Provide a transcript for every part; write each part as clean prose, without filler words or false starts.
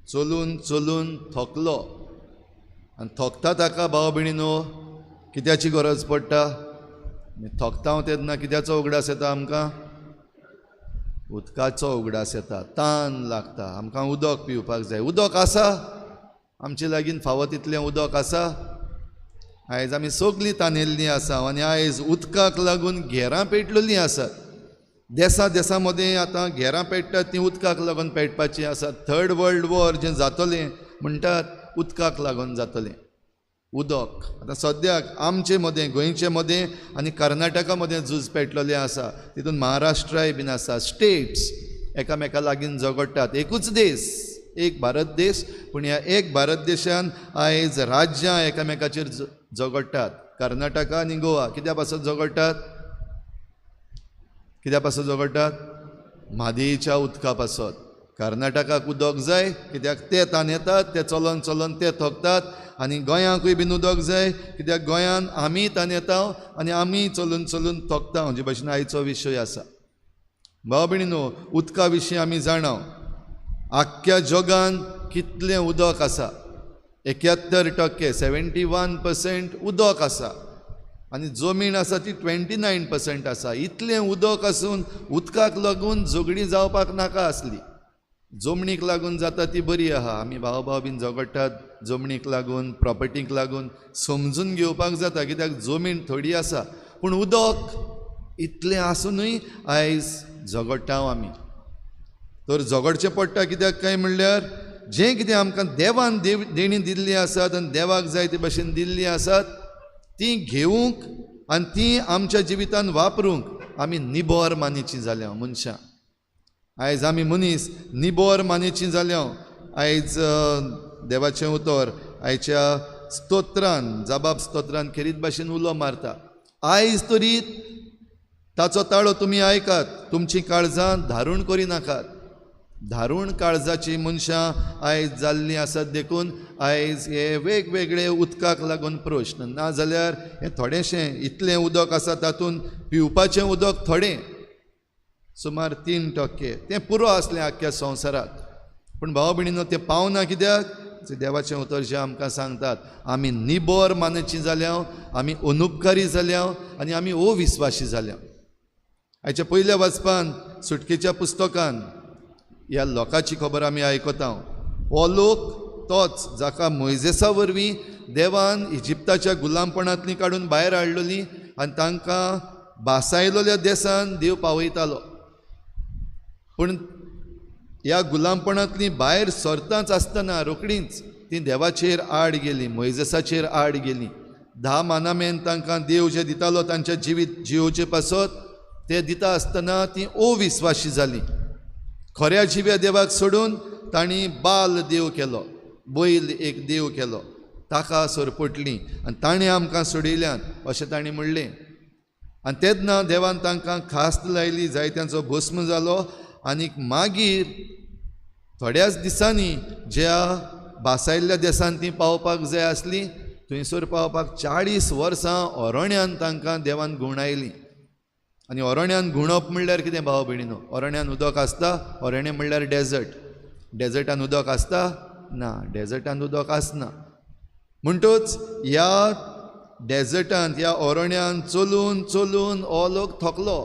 चलून चलून थकलो आनी थकता ताका भाव भयणीनो कित्याची गरज पडटा? थकता तेन्ना कित्याचो उगडास येता आमकां? उदकाचो उगडास येता. तान लागता, आमकां उदक पिवपाक जाय. उदक आसा आमचे लागीं, फावो तितलें उदक आसा. आयज आमी सगळीं तानेल्लीं आसा आनी आयज उदकाक लागून घेरां पेटलेलीं आसात. देसा देसा मदें आतां घेरां पेट्टात तीं उदकाक लागून पेटपाचीं आसात. थर्ड वर्ल्ड वॉर जें जातलें म्हणटात उदकाक लागून जातलें. उदक आतां सद्याक आमचे मदें, गोंयचे मदें आनी कर्नाटका मदें झूज पेटलेलें आसा. तितून महाराष्ट्राय बीन आसा. स्टेट्स एकामेका लागीं झगडटात. एकूच देश, एक भारत देश, पूण ह्या एक भारत देशान आयज राज्यां एकामेकाचेर झगडटात. कर्नाटका आनी गोवा कित्या पासत झगडटात? कित्या पासत झगडटात? म्हादयेच्या उदका पासत. कर्नाटकाक उदक जाय कित्याक ते तानेतात, ते चलोन चलोन ते थकतात. आनी गोंयांकूय बीन उदक जाय कित्याक गोंयान आमी तानेता आनी आमी चलून चलून थकता. जे भाशेन आयचो विशय आसा. भाव भयणीनो, उदका विशीं आमी जाणा आख्ख्या जगान कितलें उदक आसा. 71%, 71% उदक आसा आनी जमीन आसा ती 29% आसा. इतलें उदक आसून उदकाक लागून झगडीं जावपाक नाका आसली. जमनीक लागून जाता ती बरी आहा. आमी भाव भाव बीन झगडटात जमनीक लागून, प्रॉपर्टीक लागून. समजून घेवपाक जाता कित्याक जमीन थोडी आसा, पूण उदक इतलें आसुनूय आयज झगडटा आमी. तर झगडचें पडटा कित्याक काय म्हणल्यार जें कितें आमकां देवान देणी दिल्ली आसात आनी देवाक जाय ते भाशेन दिल्ली आसात ती घेवंक आनी ती आमच्या जिवितान वापरूंक आमी निबोर मानेची जाल्या मनशां. आयज आमी मनीस निबोर मानेची जाल्या. आयज देवाचें उतर आयच्या स्तोत्रान, जबाब स्तोत्रान खेरीत भाशेन उलो मारता. आयज तरी ताचो ताळो तुमी आयकात, तुमचीं काळजां धारूण करिनाकात. धारूण काळजाची मनशां आयज जाल्लीं आसात देखून आयज हे वेगवेगळे उदकाक लागून प्रश्न. नाजाल्यार हें थोडेंशें इतलें उदक आसा तातूंत पिवपाचें उदक थोडें, सुमार 3%, तें पुरो आसलें आख्ख्या संवसाराक. पूण भाव भयणीनो तें पावना कित्याक? देवाचें उतर जें आमकां सांगतात आमी निबोर मानेची जाल्या, आमी अनुपकारी जाल्या आनी आमी अविस्वाशी जाल्या. आयच्या पयल्या वाचपान सुटकेच्या पुस्तकान ह्या लोकांची खबर आमी आयकता. हो लोक तोच जाका मोयजेसा वरवीं देवान इजिप्ताच्या गुलामपणांतली काडून भायर हाडलेली आनी तांकां बासायलोल्या देसान देव पावयतालो. पूण ह्या गुलामपणांतली भायर सरताच आसतना रोखडींच ती देवाचेर आड गेली, मोयजेसाचेर आड गेली. 10 मानामेन तांकां देव जे दितालो तांच्या जिवीत जियोचे पासत ते दिता आसतना ती अविस्वाशी जाली. खऱ्या जिव्या देवाक सोडून तांणी बाल देव केलो, बैल एक देव केलो, ताका सरपटली आनी ताणें आमकां सोडयल्यात अशें तांणी म्हणलें. आनी तेन्ना देवान तांकां खास्त लायली, जायत्यांचो भस्म जालो. आनीक मागीर थोड्याच दिसांनी ज्या बासायल्ल्या देसान ती पावपाक जाय आसली थंयसर पावपाक 40 वर्सां अरण्यान तांकां देवान घुंवडायलीं. आनी अरण्यान घुंवप म्हणल्यार कितें भाव भयणीनो? अरण्यान उदक आसता? अरण्य म्हणल्यार डेजर्ट. डेजर्टान उदक आसता? ना, डेजर्टान उदक आसना. म्हणटच ह्या डेजर्टांत, ह्या अरण्यान चलून चलून हो लोक थकलो.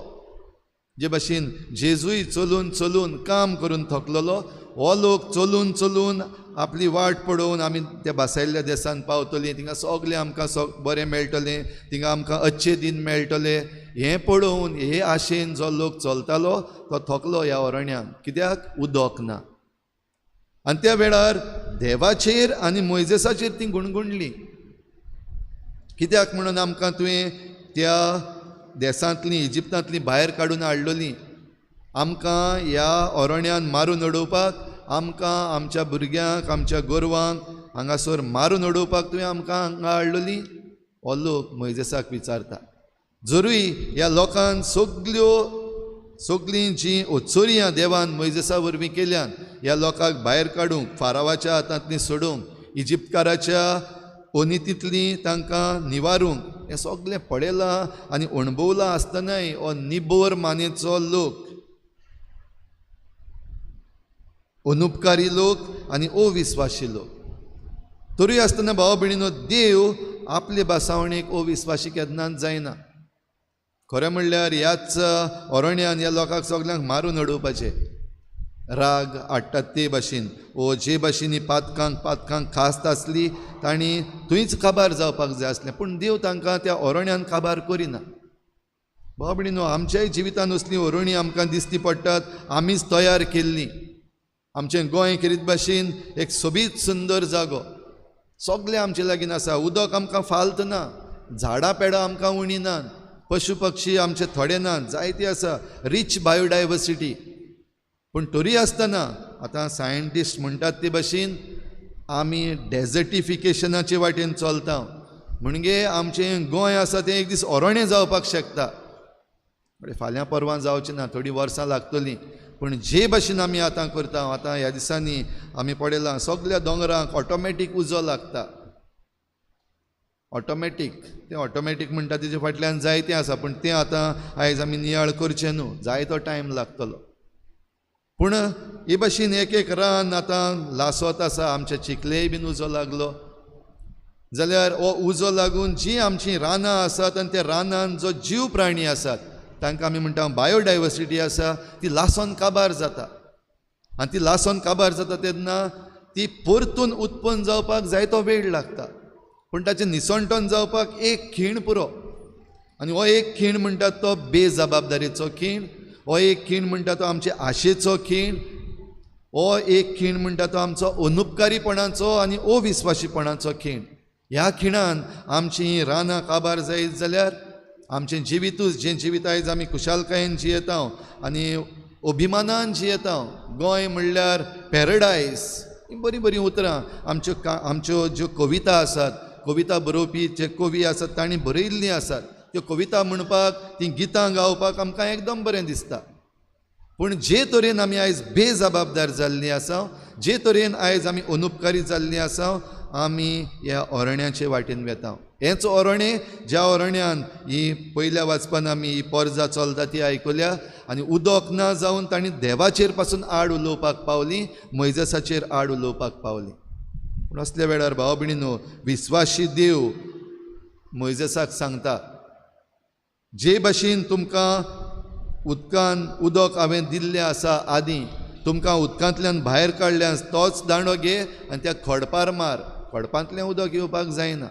जे भाशेन जेजूय चलून चलून काम करून थकलेलो, हो लोक चलून चलून आपली वाट पळोवन आमी त्या बासायल्ल्या देसान पावतलीं, थिंगा सगळें आमकां बरें मेळटलें, थिंगा आमकां अच्छे दिन मेळटले हें पळोवन हे आशेन जो लोक चलतालो तो थकलो ह्या अरण्यान. कित्याक? उदक ना. आनी त्या वेळार देवाचेर आनी मोयजेसाचेर ती गुणगुणली. कित्याक म्हणून आमकां तुवें त्या देसांतली, इजिप्तांतली भायर काडून हाडलेली, आमकां ह्या अरण्यान मारून उडोवपाक, आमकां आमच्या भुरग्यांक, आमच्या गोरवांक हांगासर मारून उडोवपाक तुवें आमकां हांगा हाडलेली? हो लोक मोयजेसाक विचारता. जरूय ह्या लोकान सगळीं जीं ओचोरयां देवान मोयजेसा वरवीं केल्यान ह्या लोकांक भायर काडूंक, फारावाच्या हातांतली सोडूंक, इजिप्तकाराच्या अनितींतली तांकां निवारूंक, हें सगळें पळयलां आनी अणभवलां आसतनाय हो निबोर मानेचो लोक अनुपकारी लोक आनी अविस्वाशी लोक. तरूय आसतना भाव भयणीनो, देव आपले भासावणेक अविस्वाशी केन्नाच जायना. खरें म्हणल्यार ह्याच अरण्यान ह्या लोकांक सगल्यांक मारून उडोवपाचें. राग हाडटात ते भाशेन ओ जे भाशेन ही पातकांक खास्त आसली तांणी थंयच काबार जावपाक जाय आसलें, पूण देव तांकां त्या अरण्यान काबार करिना. भाव भयणीनो, आमच्याय जिवितान असलीं अरणी आमकां दिसती पडटात, आमीच तयार केल्लीं. आमचें गोंय खेरीत भाशेन एक सोबीत सुंदर जागो, सगळें आमचे लागीं आसा. उदक आमकां फाल्त ना, झाडां पेडां आमकां उणी नात, पशु पक्षी आमचे थोडे नात, जायते आसा, रीच बायोडायवर्सिटी. पूण तरी आसतना आतां सायंटिस्ट म्हणटात ते भाशेन आमी डेजर्टिफिकेशनाचे वाटेन चलता, म्हणजे आमचें गोंय आसा तें एक दीस अरण्य जावपाक शकता. फाल्यां परवां जावचें ना, थोडीं वर्सां लागतलीं. पूण जे भाशेन आमी आतां करता, आतां ह्या दिसांनी आमी पळयलां सगल्या दोंगरांक ऑटोमॅटीक उजो लागता. ऑटोमॅटीक, तें ऑटोमॅटीक म्हणटा तेजे फाटल्यान जायतें आसा, पूण तें आतां आयज आमी नियाळ करचें न्हू, जायतो टायम लागतलो. पूण हे भाशेन एक एक रान आतां लासत आसा. आमच्या चिखलेय बीन उजो लागलो जाल्यार हो उजो लागून जीं आमचीं रानां आसात आनी त्या रानान जो जीव प्राणी आसात तांकां आमी म्हणटा बायोडायवर्सिटी आसा, ती लासोन काबार जाता. आनी ती लासोन काबार जाता तेन्ना ती परतून उत्पन्न जावपाक जायतो वेळ लागता, पूण ताचें निसणटन जावपाक एक खीण पुरो. आनी हो एक खीण म्हणटात तो बेजबाबदारीचो खीण, हो एक खीण म्हणटा तो आमचे आशेचो खीण, हो एक खीण म्हणटा तो आमचो अनुपकारीपणाचो आनी अविस्वाशीपणाचो खीण. ह्या खिणान आमची रानां काबार जायत जाल्यार आमचें जिवितूच, जें जिवीत आयज आमी खुशालकायेन जियेता आनी अभिमानान जियेता, गोंय म्हणल्यार पॅरडायज, हीं बरीं बरीं उतरां आमच्यो आमच्यो ज्यो कविता आसात, कविता बरोवपी जे कवी आसात तांणी बरयल्लीं आसात. त्यो कविता म्हणपाक, तीं गितां गावपाक आमकां एकदम बरें दिसता. पूण जे तरेन आमी आयज बेजबाबदार जाल्लीं आसा, जे तरेन आयज आमी अनुपकारी जाल्लीं आसा, आमी ह्या अरण्याचे वाटेन वेता. हेंच अरण्य ज्या अरण्यान ही पयल्या वाचपान आमी ही पोरजा चलता ती आयकल्या आनी उदक ना जावन तांणी देवाचेर पासून आड उलोवपाक पावली, मोयजेसाचेर आड उलोवपाक पावली. पूण असल्या वेळार भाव भयणीनो, विस्वाशी देव मोयजेसाक सांगता, जे भाशेन तुमकां उदकान उदक हांवें दिल्लें आसा आदीं, तुमकां उदकांतल्यान भायर काडल्यान, तोच दांडो घे आनी त्या खडपार मार. खडपांतलें उदक येवपाक जायना.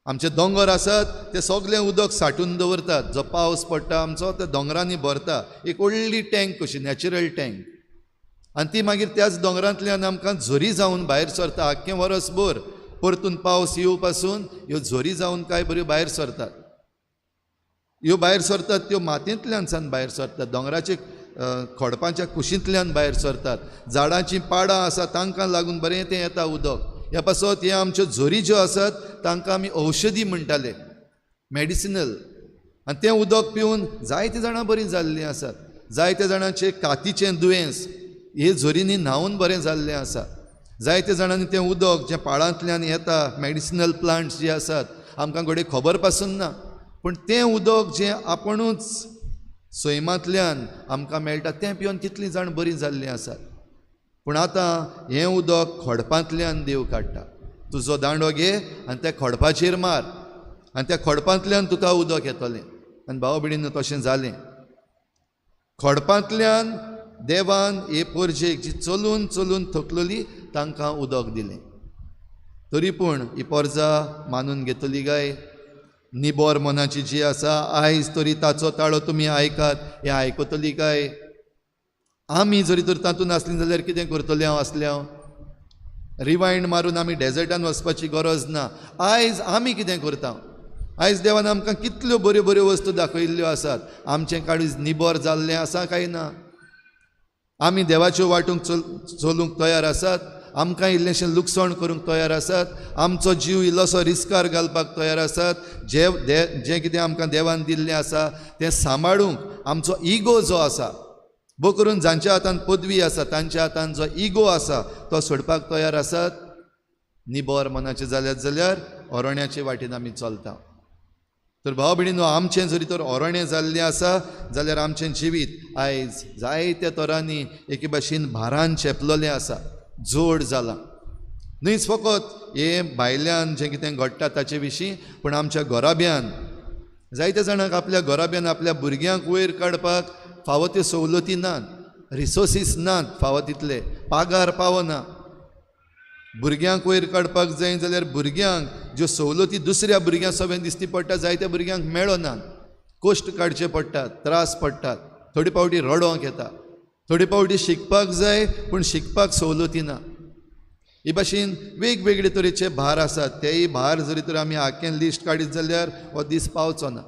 आमचे दोंगर आसात ते सगळें उदक साठून दवरतात. जो पावस पडटा आमचो त्या दोंगरांनी भरता, एक व्हडली टँक कशी, नॅचरल टँक, आनी ती मागीर त्याच दोंगरांतल्यान आमकां झरी जावन भायर सरता. आख्खें वरसभर परतून पावस येवपासून ह्यो झरी जावन काय बऱ्यो भायर सरतात. ह्यो भायर सरतात त्यो मातयेंतल्यान सान भायर सरतात, दोंगराचे खडपांच्या कुशींतल्यान भायर सरतात, झाडांचीं पाडां आसा तांकां लागून बरें तें येता उदक. ह्या पासत ह्या आमच्यो झरी ज्यो आसात तांकां आमी औषधी म्हणटाले, मेडिसिनल. आनी तें उदक पिवन जायतीं जाणां बरीं जाल्लीं आसात. जायत्या जाणांचें कातीचें दुयेंस हे झरींनी न्हांवन बरें जाल्लें आसा. जायत्या जाणांनी तें उदक जें पाळांतल्यान येता, मेडिसिनल प्लांट्स जे आसात, आमकां घडये खबर पासून ना, पूण तें उदक जें आपुणूच सैमांतल्यान आमकां मेळटा तें पिवन कितलीं जाण बरीं जाल्लीं आसात. पूण आतां हें उदक खडपांतल्यान देव काडटा. तुजो दांडो घे आनी त्या खडपाचेर मार आनी त्या खडपांतल्यान तुका उदक येतलें. आनी भाव भयणीनो, तशें जालें. खडपांतल्यान देवान हे पोरजेक जी चलून चलून थकलेली तांकां उदक दिलें. तरी पूण ही पोरजा मानून घेतली काय? निबोर मनाची जी आसा, आयज तरी ताचो ताळो तुमी आयकात, हें आयकतली काय? आमी जरी तर तातूंत आसलीं जाल्यार कितें करतलें हांव आसलें हांव? रिवायंड मारून आमी डेजर्टान वचपाची गरज ना. आयज आमी कितें करता? आयज देवान आमकां कितल्यो बऱ्यो बऱ्यो वस्तू दाखयल्ल्यो आसात. आमचें काळीज निबोर जाल्लें आसा काय ना? आमी देवाच्यो वाटूंक चलूंक तयार आसात? आमकां इल्लेंशें लुकसाण करूंक तयार आसात? आमचो जीव इल्लोसो रिस्कार घालपाक तयार आसात? जें कितें आमकां देवान दिल्लें आसा तें सांबाळूंक आमचो इगो जो आसा, भो करून जांच्या हातान पदवी आसा तांच्या हातान जो इगो आसा तो सोडपाक तयार आसात? निबोर मनाचे जाल्यात जाल्यार अरण्याचे वाटेन आमी चलता. तर भाव भयणीनो, आमचें जरी तर ओरणें जाल्लें आसा जाल्यार आमचें जिवीत आयज जायत्या तरांनी एके भाशेन भारान चेपलेलें आसा, जोड जालां. न्हयच फकत हें भायल्यान जें कितें घडटा ताचे विशीं, पूण आमच्या घराब्यान जायत्या जाणांक आपल्या घराब्यान आपल्या भुरग्यांक वयर काडपाक फावो त्यो सवलती नात, रिसोर्सीस नात फावो तितले, पागार पावना. भुरग्यांक वयर काडपाक जाय जाल्यार भुरग्यांक ज्यो सवलती दुसऱ्या भुरग्यां सगळें दिसती पडटा जायत्या भुरग्यांक मेळना, कश्ट काडचे पडटात, त्रास पडटात, थोडे फावटी रडोंक येता, थोडे फावटी शिकपाक जाय पूण शिकपाक सवलती ना. हे भाशेन वेगवेगळे तरेचे भार आसात. तेय भार जरी तर आमी आख्खें लिस्ट काडीत जाल्यार हो दीस पावचो ना.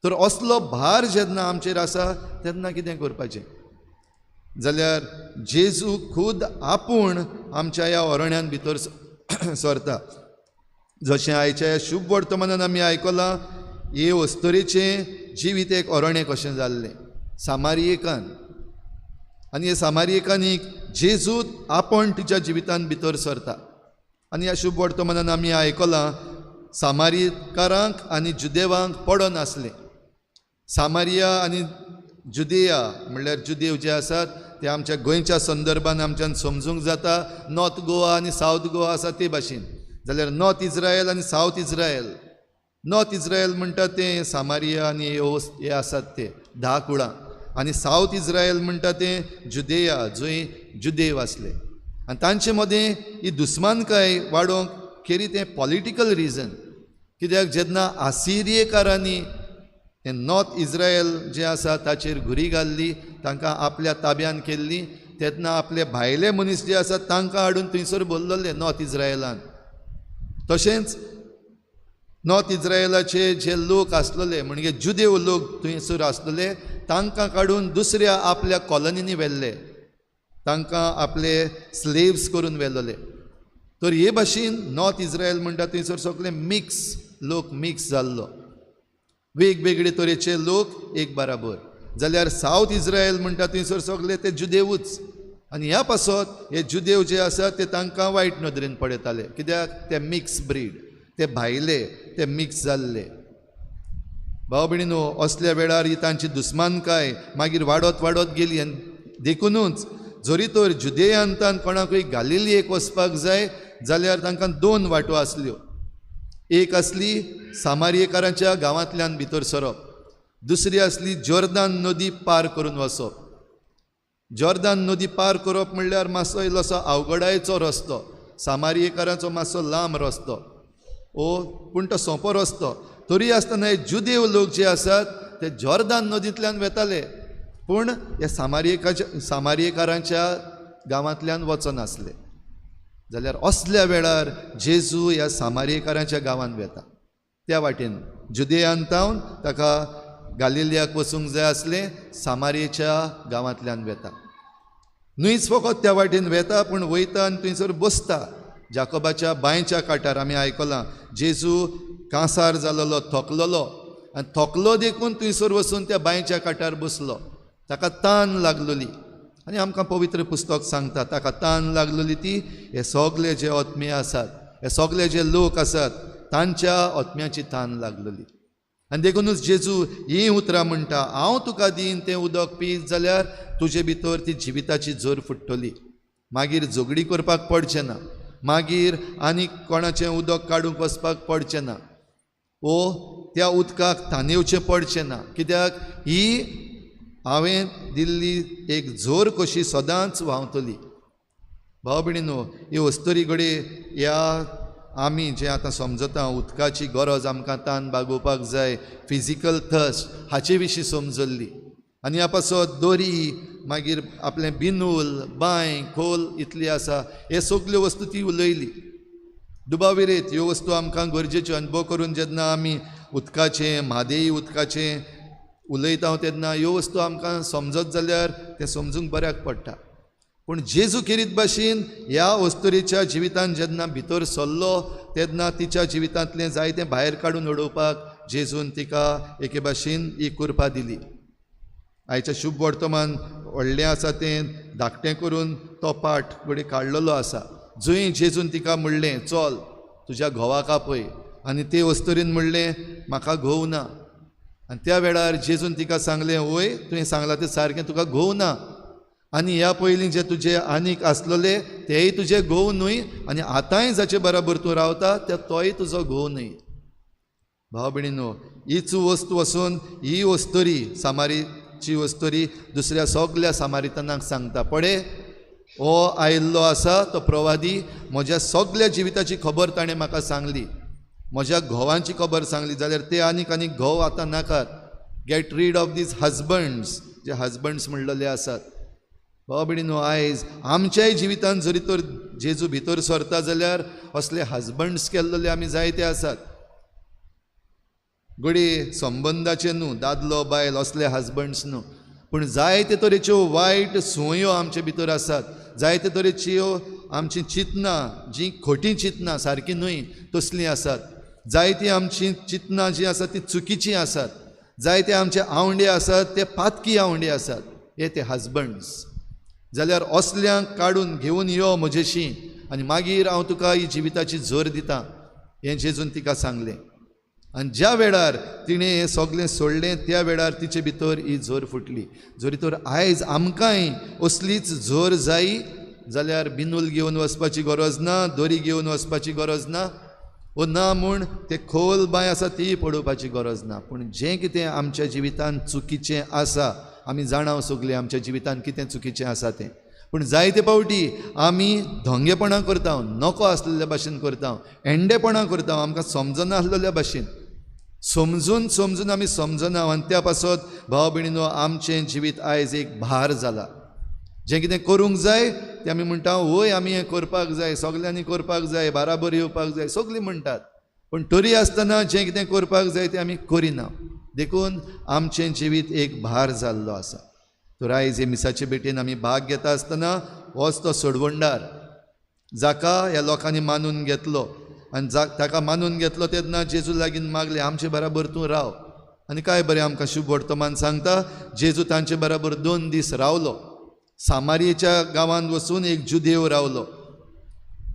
तर असलो भार जेन्ना आमचेर आसा तेन्ना कितें करपाचें जाल्यार जेजू खुद आपूण आमच्या ह्या अरण्यान भितर सरता. जशें आयच्या ह्या शुभ वर्तमानान आमी आयकलां, हे अस्तुरेचें जिवीत एक अरण्य कशें जाल्लें सामारियेकान, आनी हे सामारियेकानीक जेजू आपण तिच्या जिवितान भितर सरता. आनी ह्या शुभ वर्तमानान आमी आयकलां सामारियकारांक आनी जुदेवांक पडनासलें. सामारिया आनी जुदेया म्हणल्यार जुदेव जे आसात ते आमच्या गोंयच्या संदर्भान आमच्यान समजूंक जाता. नॉर्थ गोवा आनी सावथ गोवा आसा ते भाशेन, जाल्यार नॉर्थ इज्रायल आनी सावथ इज्रायल. नॉर्थ इज्रायल म्हणटा तें सामारिया आनी हे आसात ते 10 कुळां, आनी सावथ इज्रायल म्हणटा तें जुदेया जंय जुदेव आसले. आनी तांचे मदें ही दुस्मानकाय वाडोवंक खेरी तें पॉलिटिकल रिजन, कित्याक जेन्ना आसिरियेकारांनी तें नॉर्थ इज्रायल जें आसा ताचेर घुरी घाल्ली, तांकां आपल्या ताब्यान केल्ली, तेन्ना आपले भायले मनीस जे आसा तांकां हाडून थंयसर भरलेले नॉर्थ इज्रायलान. तशेंच नॉर्थ इज्रायलाचे जे लोक आसलेले म्हणजे जुदेव लोक थंयसर आसलेले तांकां काडून दुसऱ्या आपल्या कॉलनींनी व्हेल्ले, तांकां आपले स्लेव्स करून व्हेल्ले. तर हे भाशेन नॉर्थ इज्रायल म्हणटा थंयसर सगळे मिक्स लोक मिक्स जाल्लो, वेगवेगळे तरेचे लोक एक बराबर. जाल्यार सावथ इज्रायल म्हणटा थंयसर सगळे ते जुदेवूच, आनी ह्या पासत हे जुदेव जे आसात ते तांकां वायट नदरेन पळयताले, कित्याक ते मिक्स ब्रीड, ते भायले, ते मिक्स जाल्ले. भाव भयणीनो, असल्या वेळार ही तांची दुस्मानकाय मागीर वाडत वाडत गेली. आनी देखुनूच जरी तर जुदेयांतान कोणाकूय गालिलियेक वचपाक जाय जाल्यार तांकां 2 वाटो आसल्यो. एक आसली सामारियेकारांच्या गांवांतल्यान भितर सरप, दुसरी आसली जॉर्दान नदी पार करून वचप. जॉर्दान नदी पार करप म्हणल्यार मातसो इल्लोसो अवघडायचो रस्तो, सामारियेकारांचो मातसो लांब रस्तो, ओ पूण तो सोंपो रस्तो. तरी आसतना हे जुदेव लोक जे आसात ते जॉर्दान नदींतल्यान वेताले, पूण ह्या सामारियेकारांच्या गांवांतल्यान वचनासले. जाल्यार असल्या वेळार जेजू ह्या सामारियेकारांच्या गांवांत वेता. त्या वाटेन जुदेयांतावन ताका गालिलियाक वचूंक जाय आसलें, सामारियेच्या गांवांतल्यान वेता. न्हयच फकत त्या वाटेन वेता, पूण वयता आनी थंयसर बसता जाकोबाच्या बांयच्या काठार. आमी आयकलां जेजू कांसार जालोलो, थकलोलो, आनी थकलो देखून थंयसर वचून त्या बांयच्या काठार बसलो. ताका तान लागलोली, आनी आमकां पवित्र पुस्तक सांगता ताका तान लागलोली ती हे सगळे जे आत्मे आसात, हे सगळे जे लोक आसात तांच्या आत्म्याची तान लागलोली. आनी देखुनूच जेजू हीं उतरां म्हणटा, हांव तुका दीन तें उदक पीत जाल्यार तुजे भितर ती जिविताची जोर फुट्टली, मागीर झगडी करपाक पडचें ना, मागीर आनी कोणाचें उदक काडूंक वचपाक पडचें ना, ओ त्या उदकाक तानेवचें पडचें ना, कित्याक ही हांवें दिल्ली एक जोर कशी सदांच व्हांवतली. भाव भयणीनो, ही अस्तुरी घडये ह्या आमी जें आतां समजता उदकाची गरज आमकां तान भागोवपाक जाय, फिजिकल थर्स्ट हाचे विशीं समजल्ली, आनी ह्या पासत दोरी, मागीर आपलें बिनूल, बांय, खोल इतली आसा, हे सगल्यो वस्तू ती उलयली. दुबाविरेत ह्यो वस्तू आमकां गरजेच्यो. आनी भोव करून जेन्ना आमी उदकाचें, म्हादेई उदकाचें उलयता तेन्ना ह्यो वस्तू आमकां समजत जाल्यार तें समजूंक बऱ्याक पडटा. पूण जेजू खेरीत भाशेन ह्या अस्तुरेच्या जिवितान जेन्ना भितर सरलो तेन्ना तिच्या जिवितांतलें जायतें भायर काडून उडोवपाक जेजून तिका एके भाशेन ही कृपा दिली. आयचें शुभ वर्तमान व्हडलें आसा तें धाकटें करून तो पाठ घडये काडलेलो आसा, जंय जेजून तिका म्हणलें चल तुज्या घोवाक आपय, आनी ते अस्तुरीन म्हणलें म्हाका घोव ना. आनी त्या वेळार जेजून तिका सांगलें वय तुवें सांगलां तें सारकें, तुका घोव ना आनी ह्या पयलीं जे तुजे आनीक आसलेले तेय तुजे घोव न्हय आनी आतांय जाचे बराबर तूं रावता ते तोय तुजो घोव न्हय. भाव भयणीनो, हीच वस्तू वचून ही अस्तुरी सामारीची अस्तुरी दुसऱ्या सगल्या सामारितानाक सांगता, पळय हो आयिल्लो आसा तो प्रवादी, म्हज्या सगल्या जिविताची खबर ताणें म्हाका सांगली, म्हज्या घोवांची खबर सांगली, जाल्यार ते आनीक आनीक घोव आतां नाकात. Get rid of these husbands, जे हजबंड्स म्हणलेले आसात. भाव भयणीनो, आयज आमच्याय जिवितांत जरी तर जेजू भितर सरता जाल्यार असले हजबंड्स केल्ले आमी जायते आसात. घडये संबंदाचे न्हू, दादलो बायल असले हजबंड्स न्हू, पूण जायते तरेच्यो वायट संवयो आमचे भितर आसात, जायते तरेच्यो आमची चिंतनां जीं खोटी चिंतनां सारकी न्हय तसलीं आसात, जायतीं आमची चिंतनां जीं आसात तीं चुकीचीं आसात, जायते आमचे आवंडे आसात ते पातकी आवंडे आसात, हे ते हजबंड्स. जाल्यार असल्यांक काडून घेवन यो म्हजेशी आनी मागीर हांव तुका ही जिविताची जोर दितां, हें जेजून तिका सांगलें. आनी ज्या वेळार तिणें हें सगळें सोडलें त्या वेळार तिचे भितर ही जोर फुटली. जरी तर आयज आमकांय असलीच जोर जायी जाल्यार बिनूल घेवन वचपाची गरज ना, दोरी घेवन वचपाची गरज ना, वो ना म्हूण ते खोल बांय आसा ती पळोवपाची गरज ना. पूण जें कितें आमच्या जिवितांत चुकीचें आसा आमी जाणाव सगळें आमच्या जिवितांत कितें चुकीचें आसा तें, पूण जायते फावटी आमी धंगेपणां करता, नको आसलेल्या भाशेन करता, एंडेपणां करता, आमकां समजना आसलेल्या भाशेन, समजून समजून आमी समजना. आनी त्या पासत भाव भयणीनो आमचें जिवीत आयज एक भार जाला. जें कितें करूंक जाय तें आमी म्हणटा वय आमी हें करपाक जाय, सगल्यांनी करपाक जाय, बाराबर येवपाक जाय, सगळीं म्हणटात, पूण तरी आसतना जें कितें करपाक जाय तें आमी करिना. देखून आमचें जिवीत एक भार जाल्लो आसा. तर आयज हे मिसाचे भेटेन आमी भाग घेता आसतना होच तो सोडवणदार जाका ह्या लोकांनी मानून घेतलो आनी ताका मानून घेतलो तेन्ना जेजू लागीं मागलें आमचे बराबर तूं राव. आनी काय बरें आमकां शुभ वर्तमान सांगता, जेजू तांचे बराबर 2 दीस रावलो. सामारियेच्या गांवांत वचून एक जुदेव रावलो.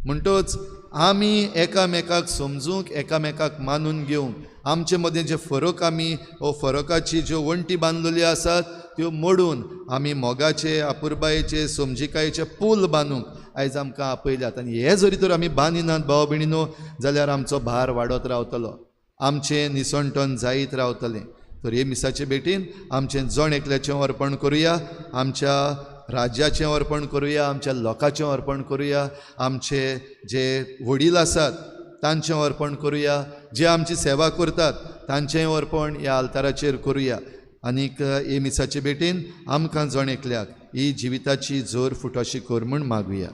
म्हणटच आमी एकामेकाक समजूंक, एकामेकाक मानून घेवंक, आमचे मदें जे फरक आमी हो फरकाची ज्यो वण्टी बांदलेल्यो आसात त्यो मोडून आमी मोगाचे, अपुरबायेचे, समजिकायेचे पूल बांदूंक आयज आमकां आपयल्यात. आनी हे जरी तर आमी बांदिनात भाव भयणीनो जाल्यार आमचो भार वाडत रावतलो, आमचें निसणटण जायत रावतलें. तर हे मिसाचे भेटीन आमचें जण एकल्याचें अर्पण करुया, आमच्या राज्याचें अर्पण करुया, आमच्या लोकांचें अर्पण करुया, आमचे जे वडील आसात तांचें अर्पण करुया, जे आमची सेवा करतात तांचें अर्पण ह्या आल्ताराचेर करुया. आनीक हे मिसाचे भेटीन आमकां जण एकल्याक ही जिविताची जोर फुटोशी कर म्हूण मागुया.